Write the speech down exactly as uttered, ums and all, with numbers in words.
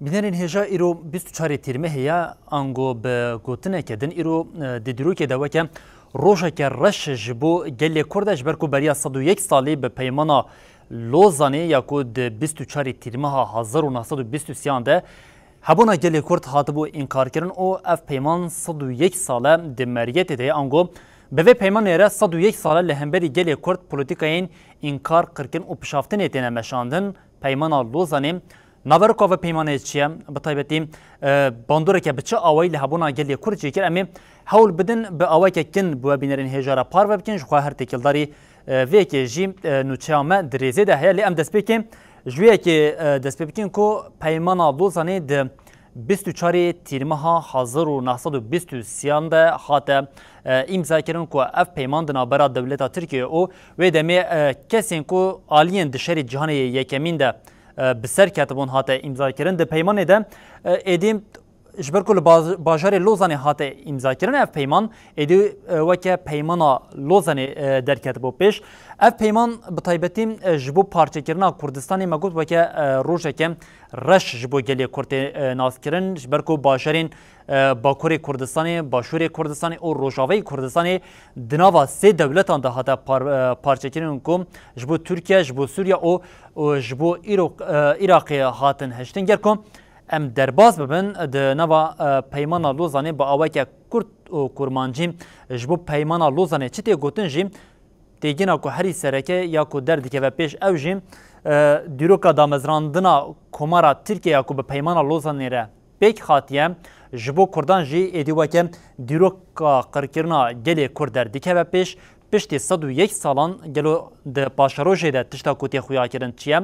Bînerên hêja, îro bîst û çarê Tîrmehê ye, ango bi gotineke din îro, e, di dîrokê de weke rojeke reş ji bo gelê Kurd e, ji ber ku beriya sed û yek salî bi peymana Lozanê ya ku di bîst û çarê Tîrmeha hezar û neh sed û bîst û sêyan de hebûna gelê Kurd hatibû înkarkirin û ev peyman sed û yek sal e di meriyetê de ye, ango bi vê peymanê re sed û yek sal e li hemberî gelê Kurd polîtîkayên înkar, qirkirin û pişaftinê têne meşandin. Peymana Lozanê, naveroka vê peymanê çi ye? Bi taybetî, e, bandoreke bi çi awayî li hebûna gelê Kurd çêkir? Em ê hewl bidin bi awayeke kin bi we bînerên hêja re parve bikin. Ji xwe her têkildarî, e, vê yekê jî, e, nûçeya me di rêzê de heye. Lê em destpêkê ji wê yekê, e, dest pê bikin ku peymana Lozanê di bîst û çarê Tîrmeha hezar û neh sed û bîst û sêyan de hate, e, îmzakirin ku ev peyman di navbera dewleta Tirkiyê û wê demê, e, kesên ku aliyên di şerê cîhanê yê yekemîn de, e, bi ser ketibûn hate îmzakirin. Di peymanê de, e, êdî ji ber ku li baz-, bajarê Lozanê hate îmzakirin ev peyman, êdî, e, weke peymana Lozanê, e, derketibû pêş. Ev peyman bi taybetî, e, ji bo parçekirina Kurdistanê me got weke, e, rojeke reş ji bo gelê Kurd tê, e, naskirin, ji ber ku bajarên, e, Bakurê Kurdistanê, Başûrê Kurdistanê û Rojavayê Kurdistanê di nava sê dewletan de hate par-, e, parçekirin ku ji bo Tirkiye, ji bo Sûriye û, û ji bo Îro-, e, Iraqê hatin hiştin. Ger ku em derbas bibin di nava, e, peymana Lozanê bi aweke kurt û kurmancî ji bo peymana Lozanê çi tê gotin jî, têgîna ku herî sereke ya ku derdikeve pêş ew jî, e, dîroka damezrandina Komara Tirkiye ya ku bi peymana Lozanê re pêk hatiye, ji bo Kurdan jî êdî weke dîroka qirkirina gelê Kurd derdikeve pêş. Piştî sed û yek salan gelo di paşerojê de tişta ku tê xuyakirin çi ye?